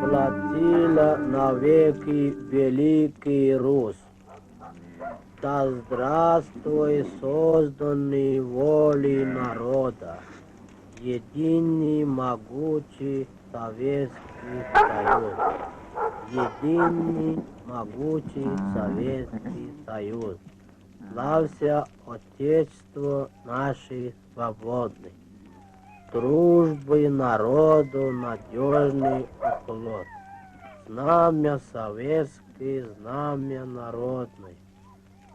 Flotilla naweki Welikiý Rus. Da zdrastwuý sozdannyý woley naroda Ýedinnyý moguçiý Sowetskiý Soýuz. Ýedinnyý moguçiý Sowetskiý Soýuz. Slawsýa Otečstwo našeý swobodnyý. Družby narodow nadýožnyý oplot. Znamýa sowetskiý, znamýa narodnyý.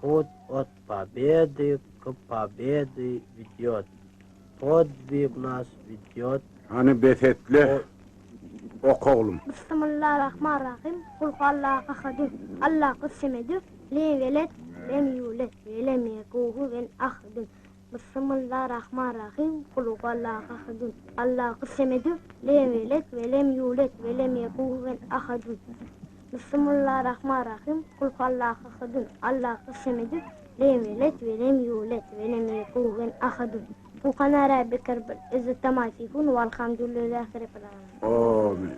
Put ot pobedy k pobedy widýot. Podwig nas widýot. Hany bes etle, oka oglum. Bismillah-Rahman-Rahym, Kul huallahu ahadun, Allahus semedü, lem ýeled, lem ýuled, we lem ýekuhuwen ahadun. Bismillah-Rahman-Rahym, Kul huallahu ahadun, Allahus semedü, lem ýeled, we lem ýuled, we lem ýekuhuwen ahadun. Bismillah-Rahman-Rahym, Kul huallahu ahadun, Allahus semedü, lem ýeled, we lem ýuled, we lem ýekuhuwen ahadun. Subhana rabbika rabbil izzati amma ýasifun, walhamdulillahi rabbil alamin. Amin.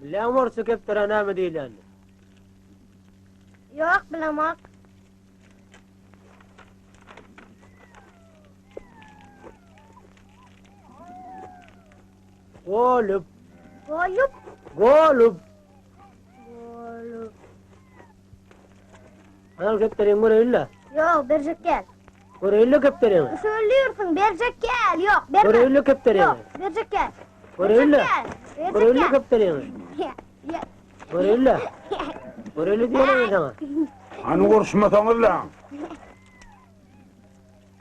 Bilýäňmi orsça kepderä näme diýilýänini? Ýok, bilemok. Golup. Golup. Golup. Golup. Anam kepderiňi göreýin-le. Ýok, berjek däl. Göreýin-le kepderiňi. Söylüyorsun, berjek däl. Ýok, berme. Göreýin-le kepderiňi. Ýok, berjek däl. Göreýin-le. Berjek Göreýin-le däl. kepderiňi. Göreýin-le. Göreýin-le diýýän men saňa. Hany uruşmasaňyzlaň.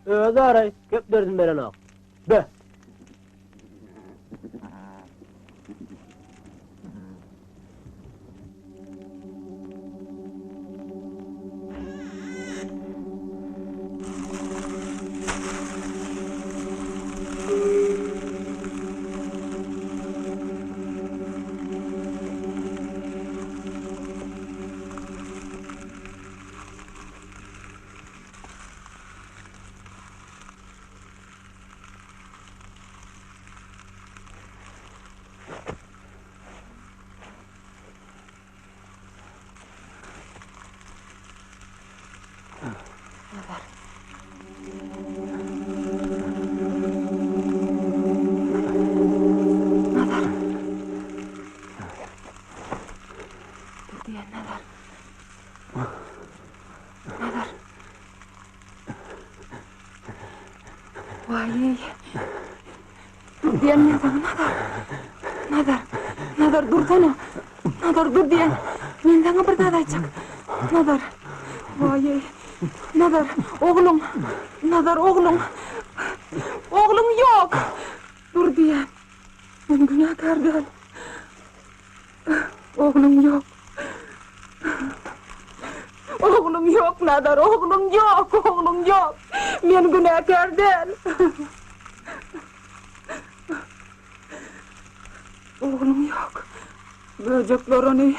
Özi araý, kepderisini berenok. Be. Nazar. Nazar. Dur diýen Nazar. Nazar. Waý. Dur diýen men saňa Nazar. Nazar. Nazar dursana. Nazar dur diýen. Men saňa bir zat aýtjak. Nazar. Waý. Nazar, ogluň, Nazar, ogluň, ogluň ýok! Dur diýýän. Men günäkär däl. Ogluň ýok. Ogluň ýok, Nazar, ogluň ýok, ogluň ýok. Men günäkär däl. Ogluň ýok. Möjekler ony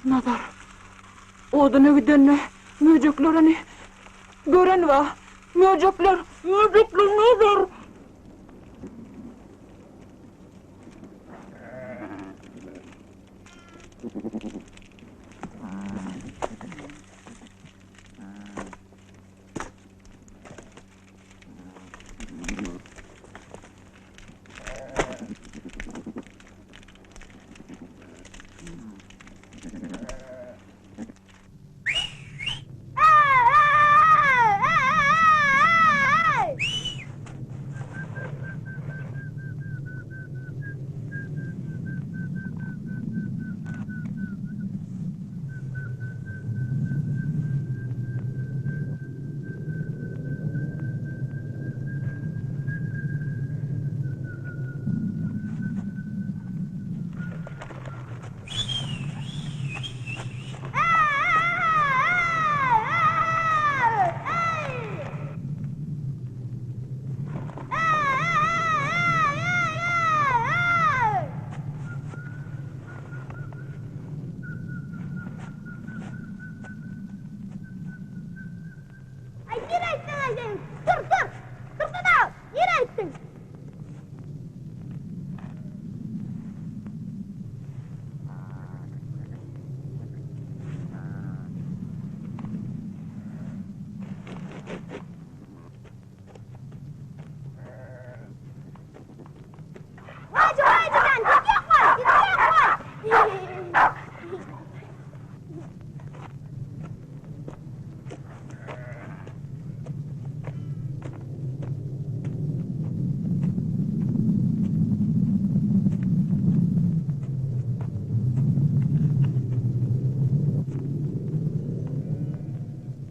Nazar, oduna gidende möjekler ony gören wa. Möjekler, möjekler Nazar! Aý nirä gitdiň-aý sen? Tur, tur! Tursana! Nirä gitdiň?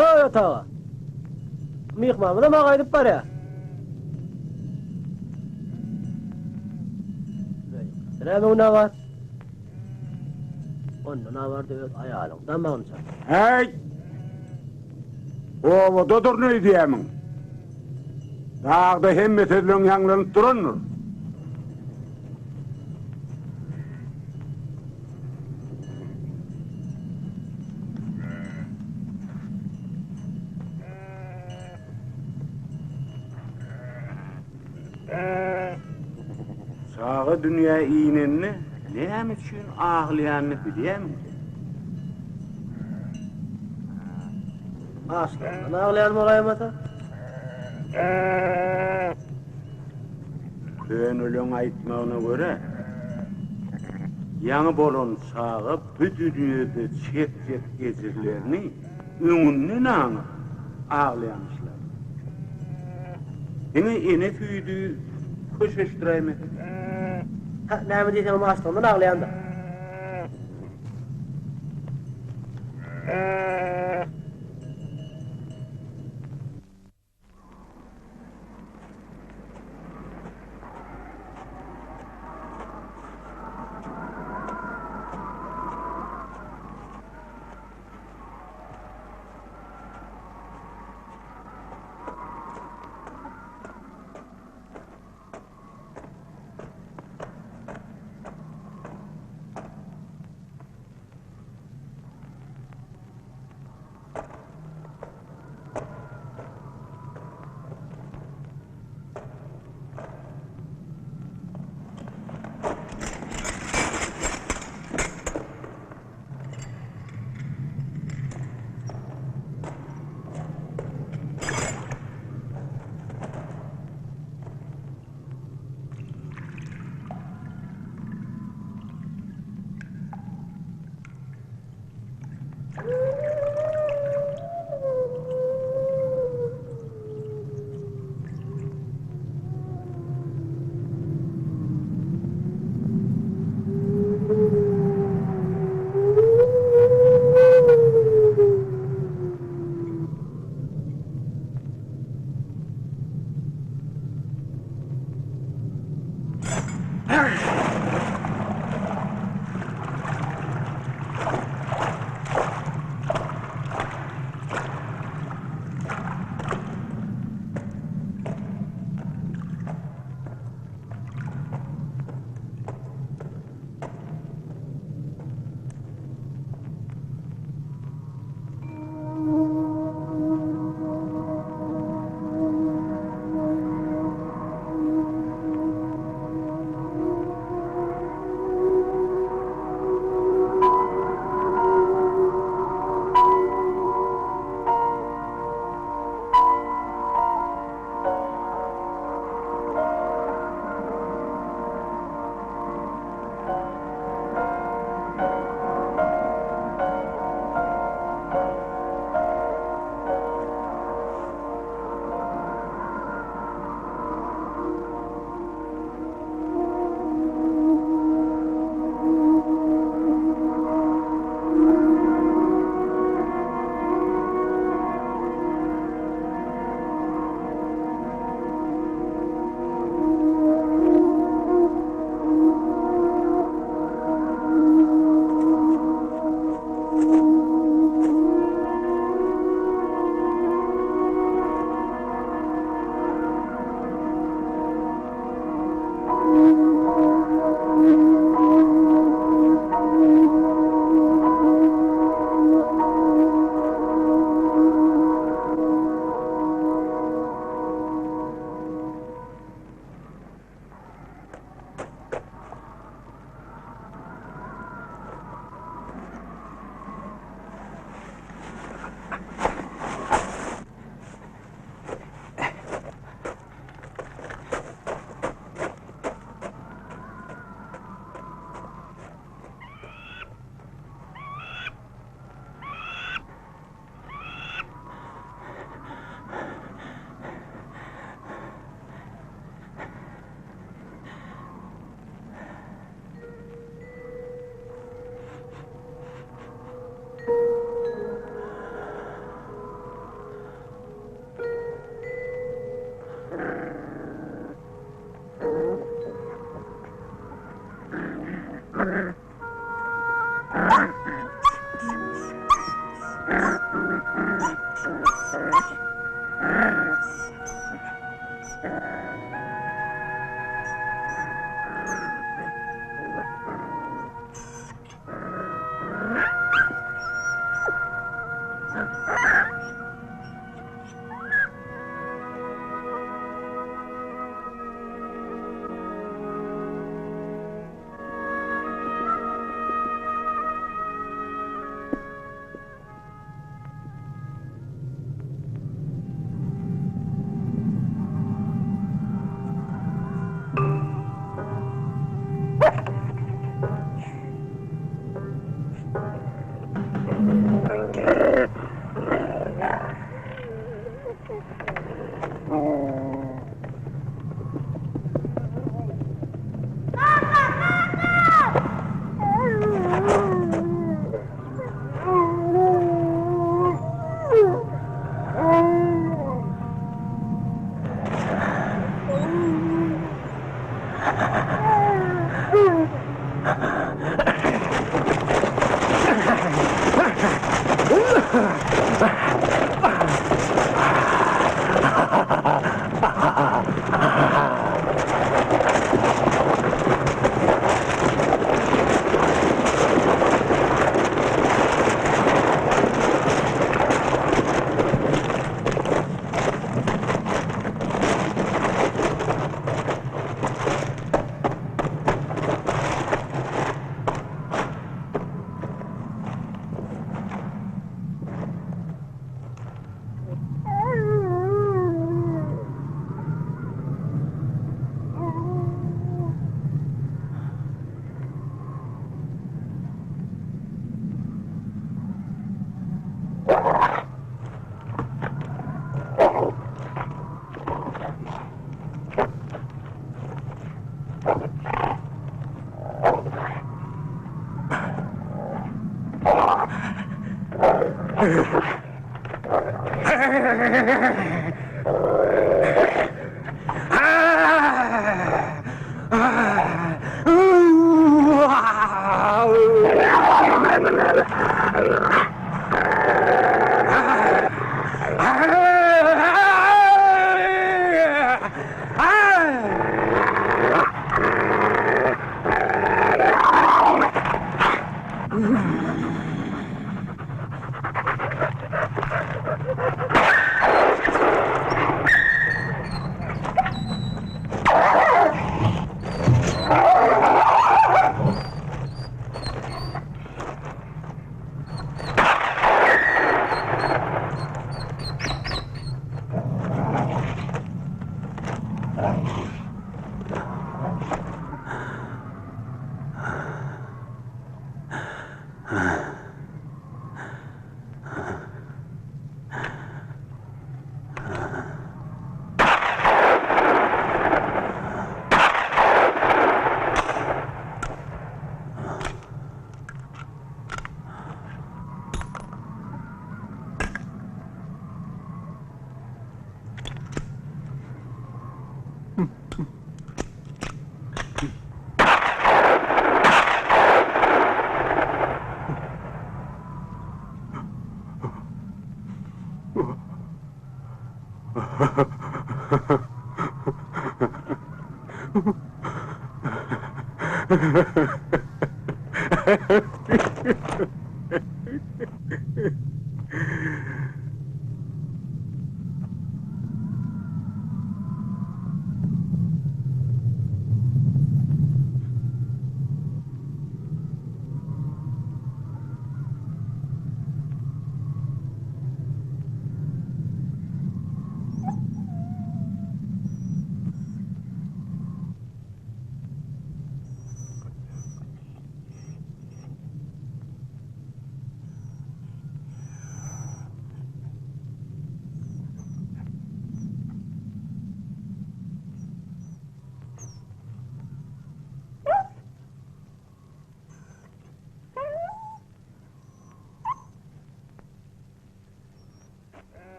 Öý otaga. Myhmanymyzam gaýdyp barýar. Näme günä bar? Ondan habarda öz aýalyň damagyny çal. Häý! Obadadyryn öýdýämiň? Dagda hemme sözleň ýaňlanyp durandyr. Çaga dünýä inende näme üçin aglaýanyny bilýämiň sen? Açlykdan aglaýan bolaýmasa? Köneleň aýtmagyna görä, ýaňy bolan çaga bu dünýede çekjek ejirlerini öňünden aňyp aglaýamyşlar. Diňe ene süýdi köşeşdiräýmese. Hä, näme diýseňem açlygyndan aglaýandyr.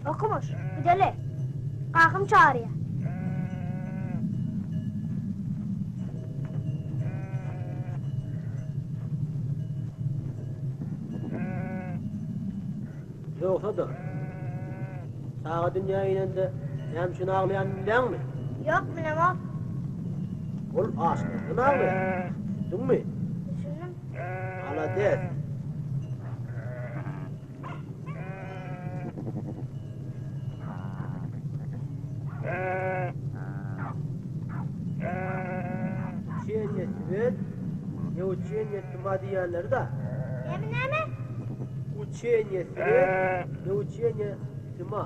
Okumyş, gideli. Kakam çagyrýar. Ýogsa-da, çaga dünýä inende näme üçin aglaýanyny bilýäňmi? Ýok, bilemok. Ol açlykdan aglaýar. Düşündiňmi? Düşündim. Malades. Uçeniýe swet, ne uçeniýe tma diýýänleri-dä. Näme, näme? Uçeniýe swet, ne uçeniýe tma.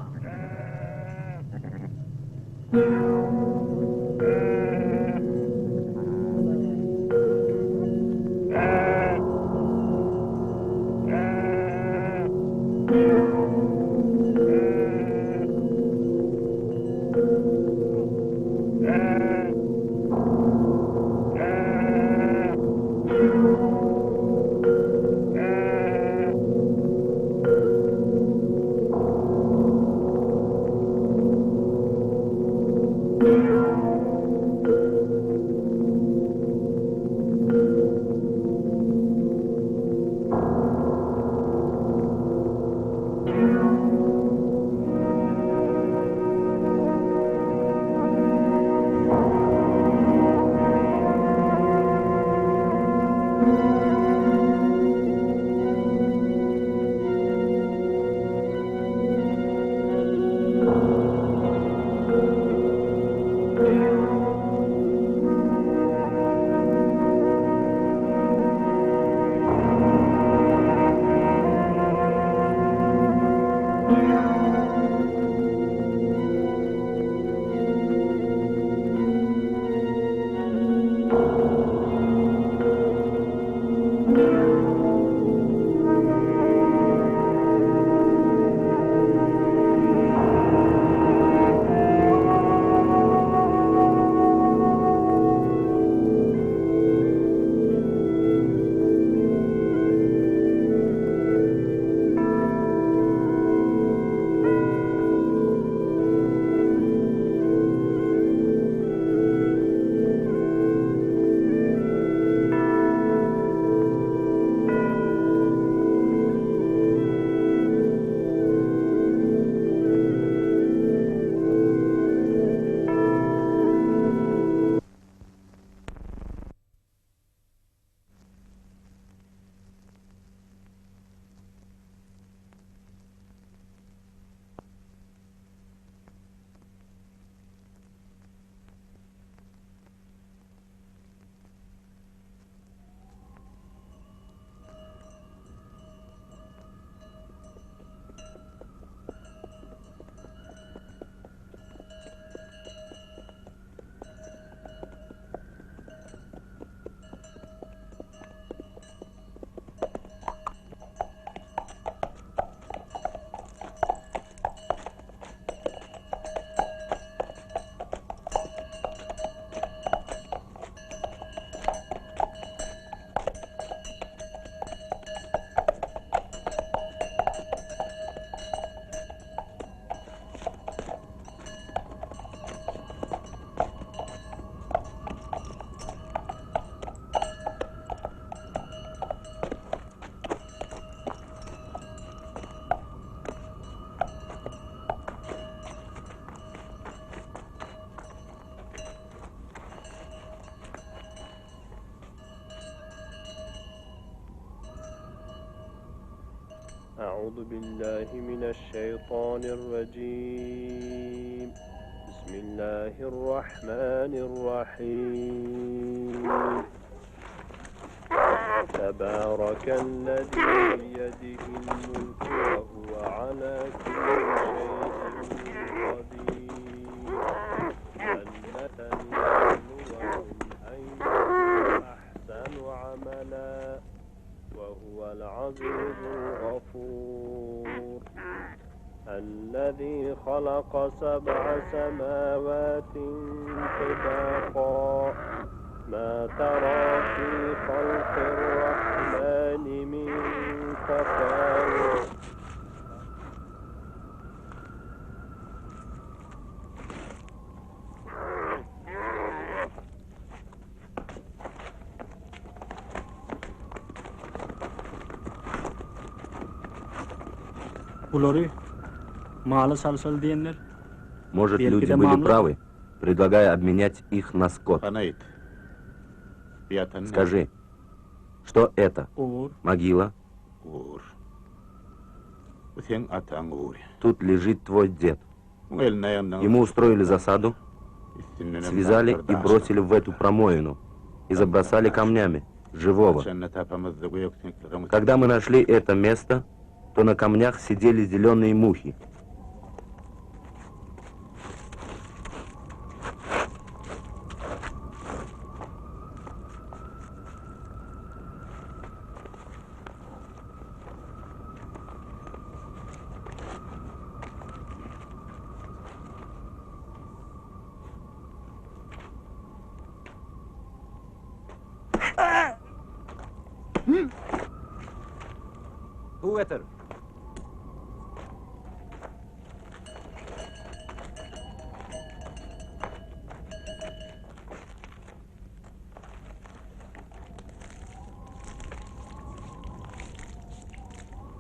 أعوذ بالله من الشيطان الرجيم بسم الله الرحمن الرحيم تبارك الذي بيده الملك وهو على كل شيء قدير جنة العزيز الغفور الذي خلق سبع سماوات طباقا ما ترى في خلق الرحمن من تفاوت Bulary mala çalşaly diýenler. Может, Belki люди de были mamla. правы, предлагая обменять их на скот. Hany aýt. Bu ýatan näme? Скажи, что это? Gubur. Могила? Gubur. Bu seň ataň gubury. Тут лежит твой дед. Muň elini aýagyndan Ему устроили засаду, üstündenem связали zatlar и daşlar. бросили в эту промоину и забросали камнями, живого. Haçanda tapamyzda göýek siňkleriň Когда мы нашли это место, то на камнях сидели зеленые мухи.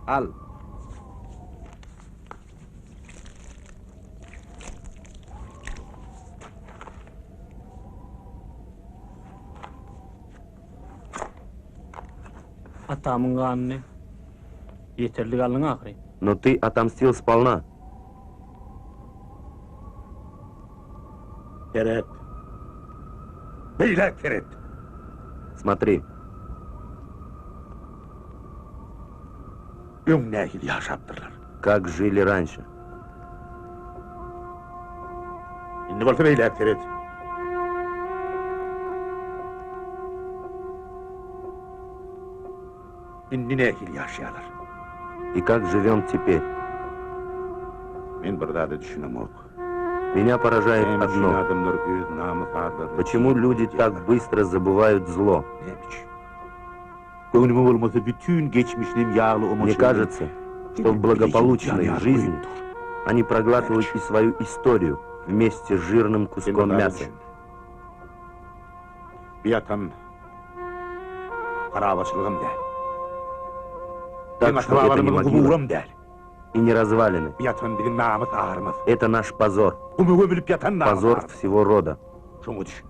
Al. Atamyň ganyny ýeterlik aldyň ahyry. Но ты отомстил сполна. Seret. Beýläk seret. Смотри, Öň nähili ýaşapdyrlar. как жили раньше. Indi bolsa beýläk seret. Indi nähili ýaşaýarlar. И как живем теперь. Men bir zada düşünemok. Меня поражает Näme üçin одно. adamlar öz namys arlaryny Почему люди так быстро забывают зло? Näme üçin? Göwnüme bolmasa bütün geçmişinem ýagly omaç. Мне кажется, что в благополучной жизни они проглатывают и свою историю вместе с жирным куском мяса. Bir ýatan harabaçylygam däl. Так что это не Ata-babalarymyzyň могила guburam däl. и не развалины. Bir ýatan biziň namys arymyz. Это наш позор, Guma gömülip ýatan namys позор arymyz. всего рода. Şoňa düşün.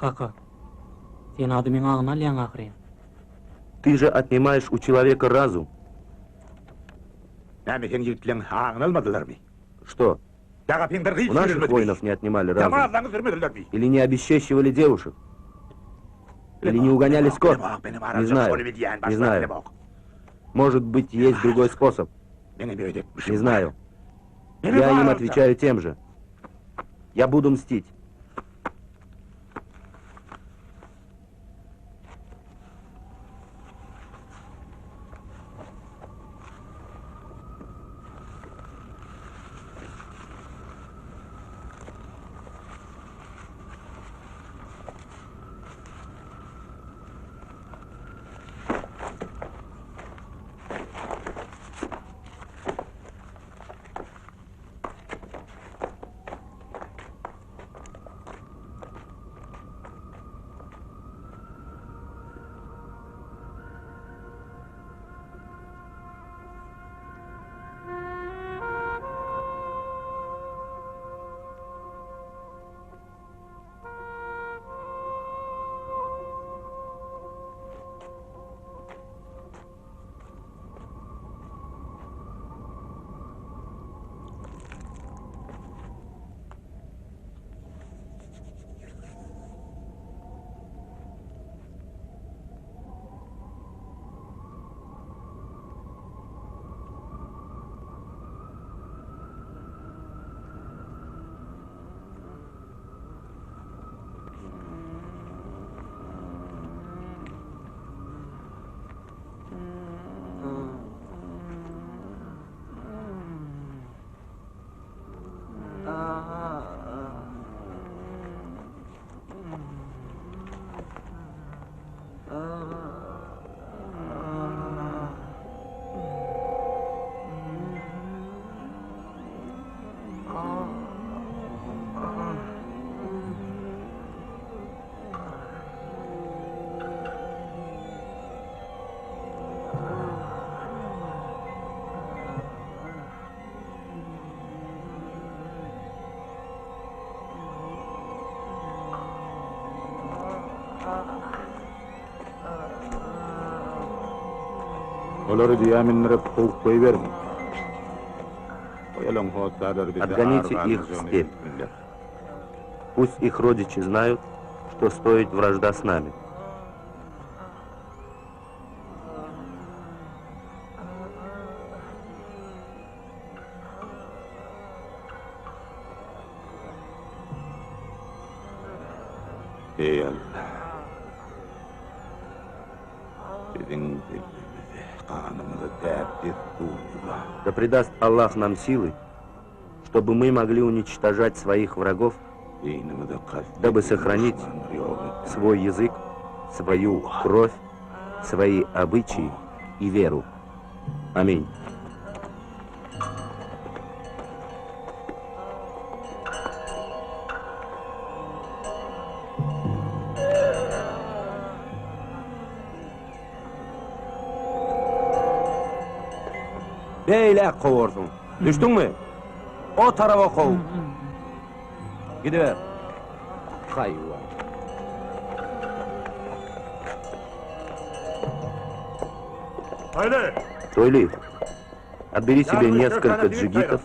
Kaka, sen adamyň agyny alýaň ahyryn. Ты же отнимаешь у человека разум. Näme sen ýigitleň agyny almadylarmy? Что, Daga peňdir у наших воинов не отнимали разум? Ýamazlaňy sürmedilermi? Или не обесчещивали девушек? Или не угоняли скот? Не знаю, не знаю. Может быть, есть другой способ. Не знаю. Я им отвечаю тем же. Я буду мстить. Olary düýä mindirip kowup goýberiň. Goý olaň hossarlary bizde ar Отгоните их в galmajagyny степь. bilsinler. Пусть их родичи знают, что стоит вражда с нами. Eý Alla! Biziň dilimizi, ganymyzy däp-dessurymyza. Да придаст Аллах нам силы, чтобы мы могли уничтожать своих врагов, Dinimize kast дабы edýän сохранить duşmanlary ýok et. свой язык, свою кровь, свои обычаи и веру. Аминь. Beýläk kowarsyň. Düşdüňmi? O taraba kow. Gidiber. Haýwan. Тойли, отбери себе несколько джигитов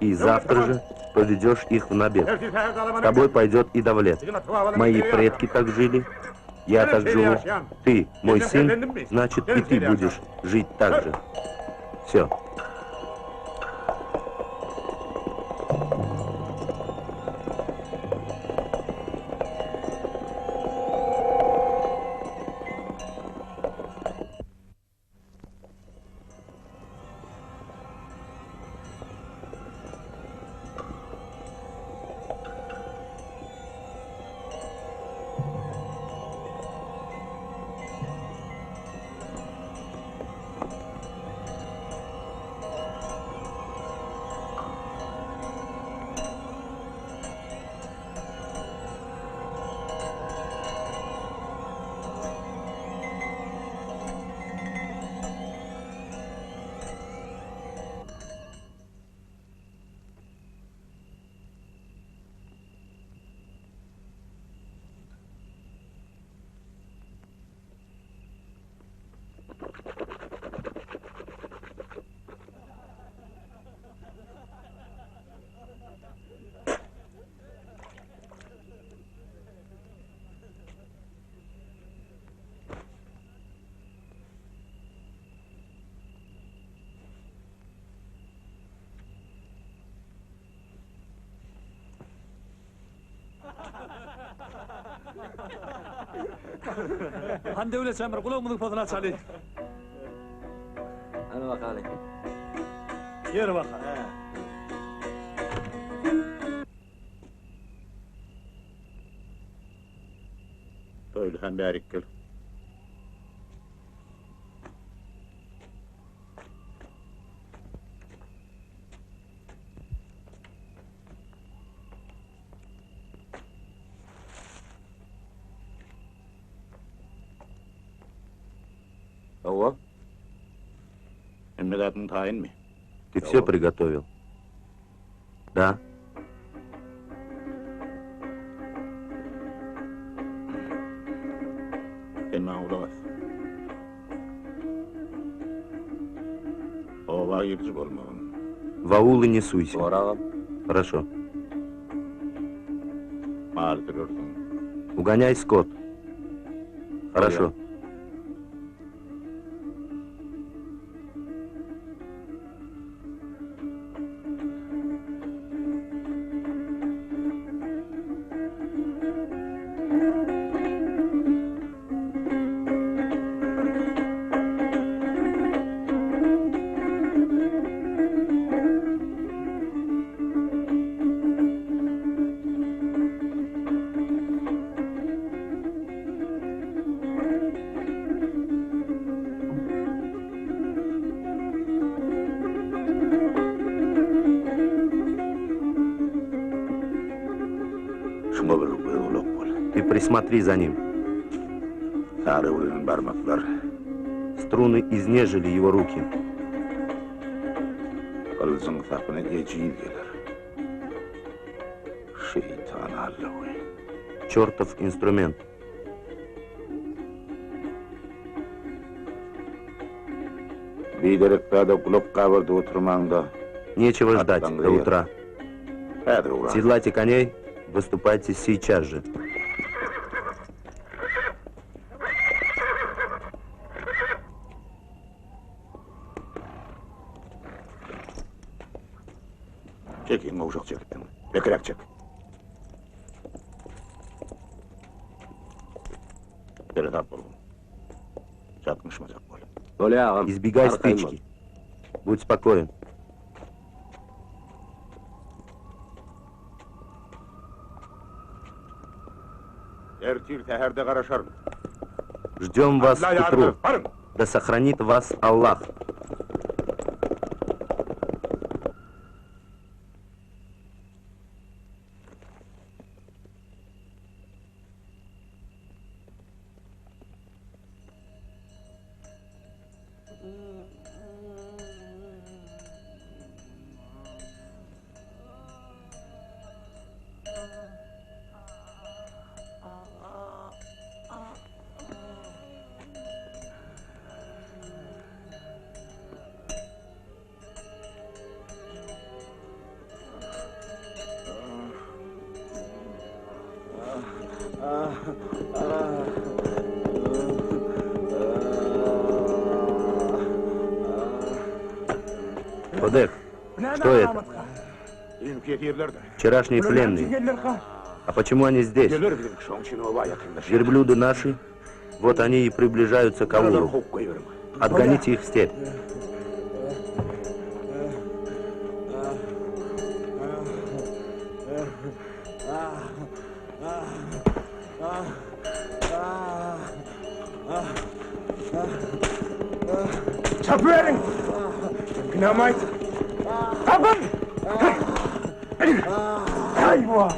и завтра же поведешь их в набег. С тобой пойдет и Давлет. Мои предки так жили, я так живу. Ты, мой сын, значит и ты будешь жить так же. Все. Han Döwlet şamyr gulagymyzyň pozuny açaly. Hany bakaly. Ýör bakaly. Toýly han bärik gel. Hawa. Hemme zadyň taýynmy? Ты все приготовил? Да. Sen maňa gulak as. Oba giriji bolmagyn. В аулы не суйся. Bor agam. Хорошо. Mal sürersiň. Угоняй скот. Хорошо. Şuňa bir göz gulak bol. Ты присмотри за ним. Sary öwrenen barmaklar. Струны изнежили его руки. Gylyjyň sapyna ejiz geler. Şeýtan allawy. Чертов инструмент. Biderek zada gulak gabardyp oturmaň-da. Нечего ждать до утра. Häzir ugraň. Седлайте коней, выступайте сейчас же. Çek, iň gowşak çekipdiň. Bekiräk çek. Seresap bolgun. Çaknyşmajak bol. Bolýa agam. Избегай Arkaýyn bol. стычки. Будь спокоен. Ertir säherde garaşaryn. Ждем вас Alla к ýar утру. bersin, baryň! Да сохранит вас Аллах. Одек, что это? Düýnki ýesirlerdir. Вчерашние пленные. А почему они здесь? Geler biziň şoň üçin oba ýakynlaşýar. Верблюды наши, вот они и приближаются к Olary аулу. kowup goýberiň. Отгоните их в степь. Çapyberin! Dynamite! Çapın! Haýwa!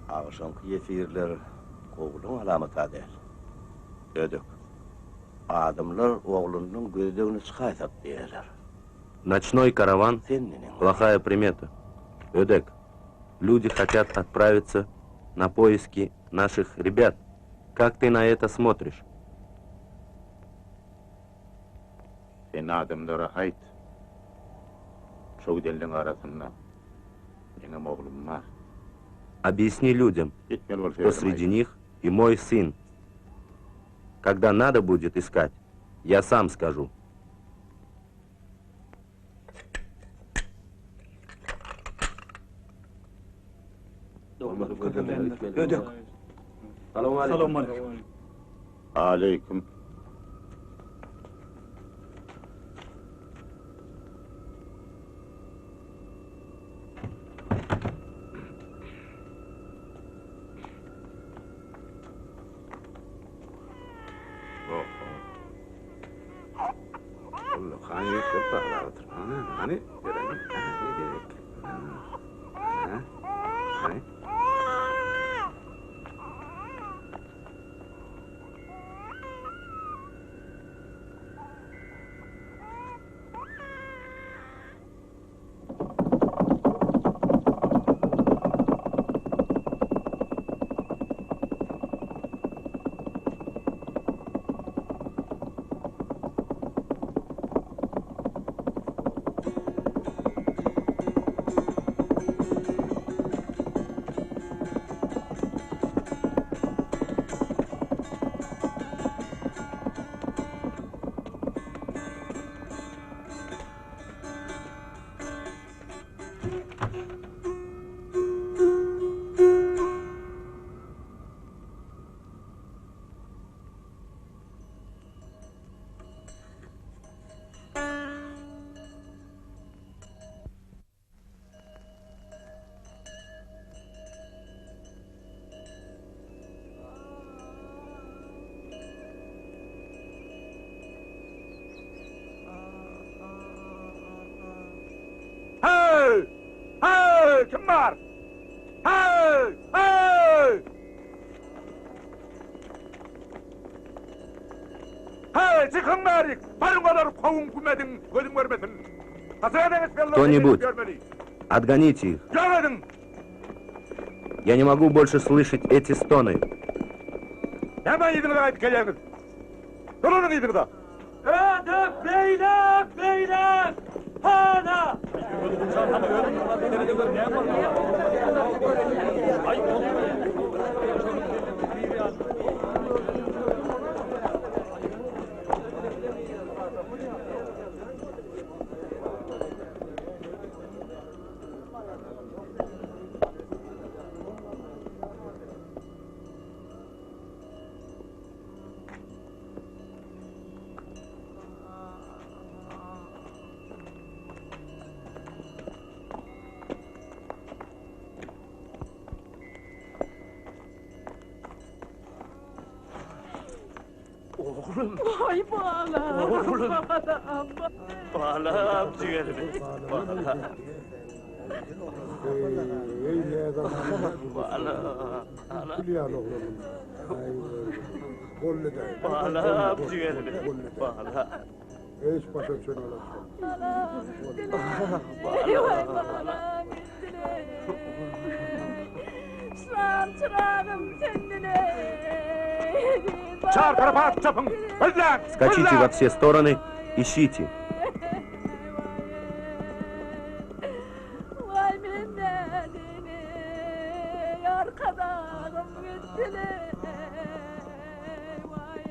Agşamky ýesirler gowulygyň alamaty däl. Ödek. Adamlar oglunyň gözlegine çykaýsak diýerler. Ночной караван Sen neneň? Плохая примета. Ödek, люди хотят отправиться на поиски наших ребят. Как ты на это смотришь? Sen adamlara aýt. Şo gidenleň arasynda meňem oglum bar. Объясни людям, Gitmeli bolsa что özüm среди aýt. них и мой сын. Когда надо будет искать, я сам скажу. Ödek. Salowmaleýkim. Aleýkum. Ullakan ýigitler baglap otyr. Hany, hany, görelim. Hany, gerek. Ha. Hey, kim bar? Hey! Hey! Hey, çykyň bärik! Baryň olary kowuň güm ediň, gözüm görmesin. Кто-нибудь, отгоните их. Ýok ediň! Я не могу больше слышать эти стоны. Näme yzyňyza gaýdyp gelýäňiz? Dolanyň yzyňyza! Ödük beýlek beýlek! Hana! Oglum. Oý balam. Oglum. Balam. Balam jigerim. Balam. Balam. Balam jigerim. Balam. Hiç başa düşen Balam. Balam. Balam. Şram çyragym sendine. Çar tarapa at çapyň! Gözläň! Скачите во все стороны, ищите. Vay men nädeni, arkadagym gitdile. Vay,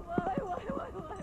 vay, vay, vay, vay.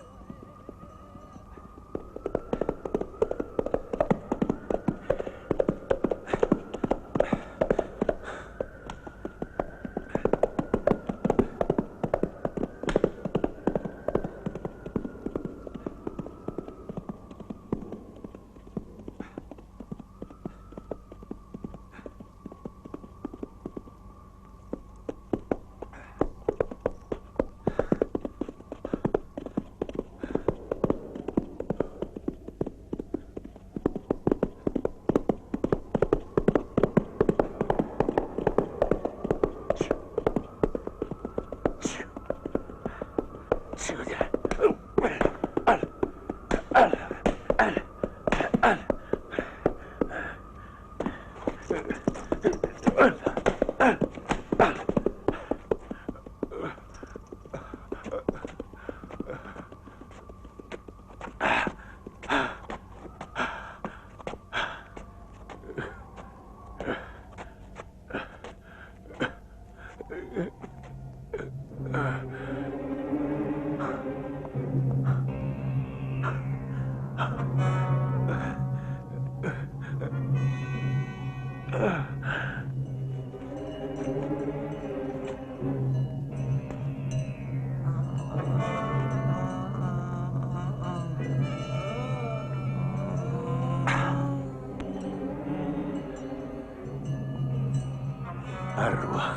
Arwah.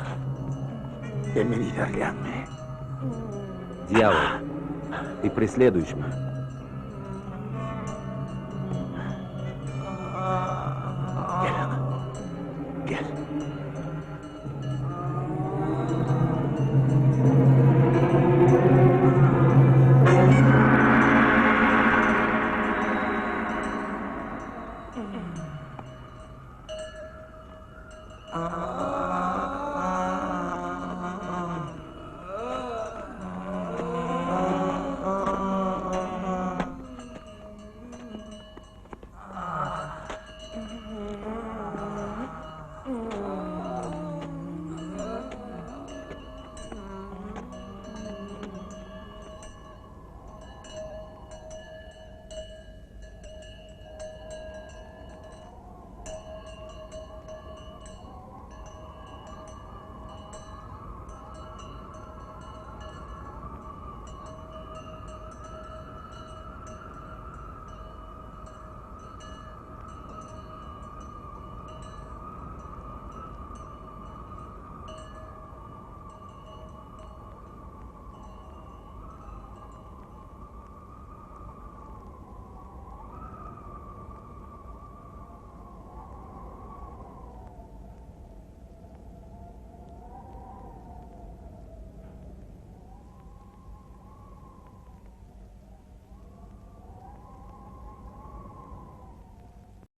Sen meni yzarlaýaňmy? Дьявол, ты преследуешь меня.